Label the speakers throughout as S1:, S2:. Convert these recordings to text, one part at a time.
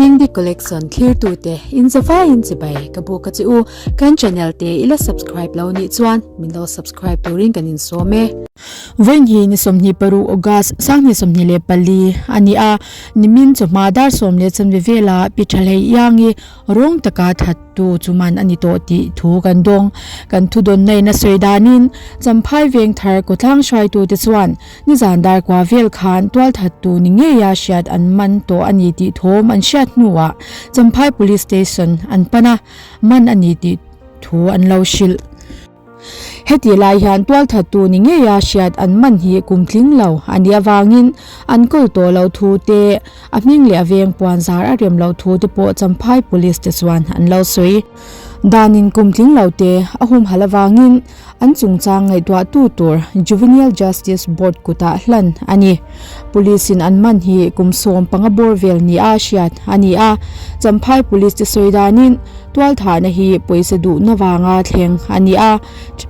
S1: Dingdi Collection thlirtute in zavaiin chibai ka buk a che u. Kan channel te i la subscribe lo nih chuan min lo subscribe turin kan insawm e. Vawiin hi ni 26 August 2024 a ni a, nimin chawhma dar 10 chanve vela Pi Thalhei Iangi rawng taka that tu chu man a ni tawh tih thu kan dawng. Kan thudawnna in a sawi danin Champhai Vengthar Kawtlang hruaitute chuan Nizan dar kua vel khan tualthattu ni ngeia hriat an man tawh a ni tih thawm an hriat hnuah Champhai Police Station an pan a, man a ni tih thu an lo hrilh. Hetih lai hian tualthattu ni ngeia hriat an man hi kum tling lo a nih avangin an kawl tawh loh thu te, a hming leh a veng puan zar a rem loh thu te pawh Champhai Police te chuan an lo sawi. Danin kum tling lo te a humhalh avangin An chungchang ngaihtuahtu tur Juvenile Justice Board kutah hlan a ni. Police in an man hi kum 15 bawr vel nia hriat a ni a. Champhai Police te sawi danin tualthahna hi pawisa duhna vanga thleng a ni a.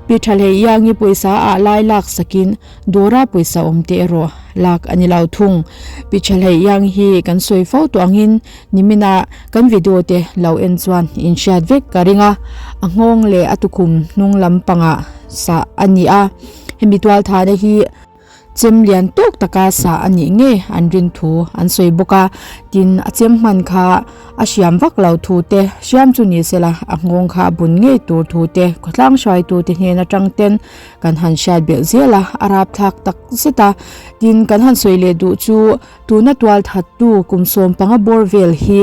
S1: Pi Thalhei Iangi pawisa ah lai lak sakin dawra pawisa awm te erawh lak a ni lo thung. Pi Thalhei Iangi hi kan sawi fo tawh angin Nimina kan video te lo en chuan in hriat vek ka ring a, a nghawng leh a tukhum hnung lampangah sah a ni a, hemi tualthahna hi chem lian tawk taka sah a nih nge an rin thu an sawi bawk a, tin a chem hman kha a hriam vak lo thu te hriam chu ni sela a nghawng kha a bun ngei tur thu te khawtlang hruaitu te hnen atang ten kan han hriat belh zel a, a rapthlak tak zet a, tin kan han sawi leh duh chu. Tuna tual thattu kum 15 bawr vel hi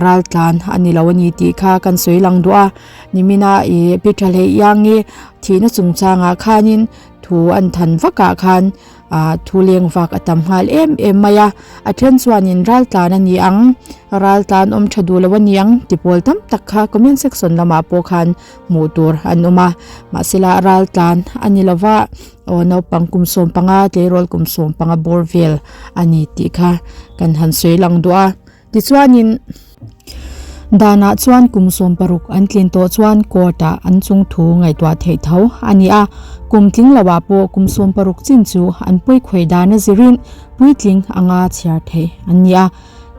S1: raltlan a ni lo a ni tih kha kan sawi lang duh a. Nimina ih Pi Thalhei Iangi thihna chungchangah khanin thu an than vakah khan thu leng vak a tam nghal em em mai a. A then chuanin raltlan a ni ang, raltlan awm tha duh lo a ni ang ti pawl tam tak kha comment section lamah pawh khan hmuh tur an awm a. Mahsela raltlan a ni lova. Aw naupang kum 15 tleirawl kum 15 bawr vel a ni tih kha kan han sawi lang duh a. Tichuanin danah chuan kum 16 an tlin tawh chuan court ah an chung thu ngaihtuah theih tho a ni a. Kum tling loah pawh kum 16 chin chu an pawi khawi dan a zirin puitling anga chhiar theih an ni a.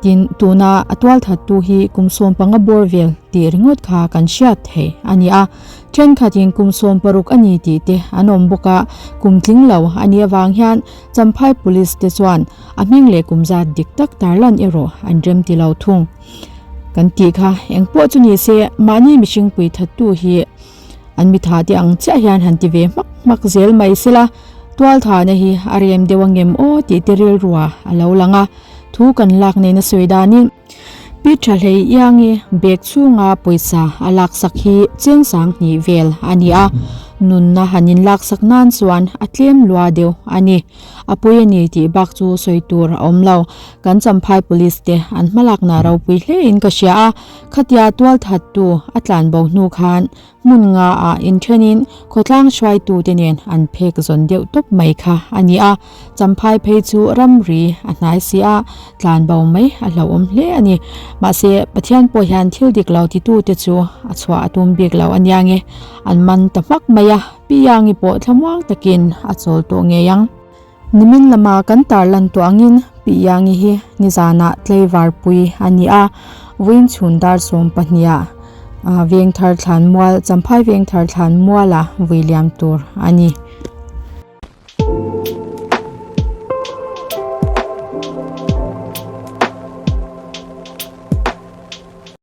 S1: Tin, tuna a tualthattu hi kum 15 bawr vel tih ringawt kha kan hriat thei a ni a. Thenkhatin kum 16 a ni tih te an awm bawk a, kum tling lo a nih avang hian Champhai Police te chuan a hming leh kum zat dik tak tarlan erawh an rem ti lo thung. Kan tih kha eng pawh chu ni se mahni mihring pui thattu hi an mitha te ang chiah hian han ti ve hmak hmak zel mai sela, tualthahna hi a rem deuh angem aw tih te rilrua a lo lang a. Thu kan lak nena sawi danin Pi Thahlei Iangi bag chhunga pawisa a laksak hi cheng sang hnih vel a ni a, nunna han in laksak nan chuan a tlem lua deuh a ni. A pawi a ni tih bak chu sawi tur a awm lo. Kan Champhai Police te an hmalakna ropui hle in ka hria a, khatia tualthattu a tlanbo hnu khan Hmun nga ah inthenin khawtlang hruaitute nen an phek zawn deuh tawp mai kha a ni a, Champhai phei chu ramri a hnai si a, tlan bo mai a hlauhawm hle a ni. Mahse, Pathian pawh hian thil dik lo titute chu a chhuah a tum bik lo a nia nge, an man ta hmak mai a, Pi Yangi pawh thlamuang takin a chawl tawh ngei ang. Nimin lama kan tarlan tawh angin Pi Iangi hi nizanah tlaivar pui a ni a, vawiin chhun dar 12 ah Vengthar Thlanmual, Champhai Vengthar Thlanmuala vui liam tur a ni.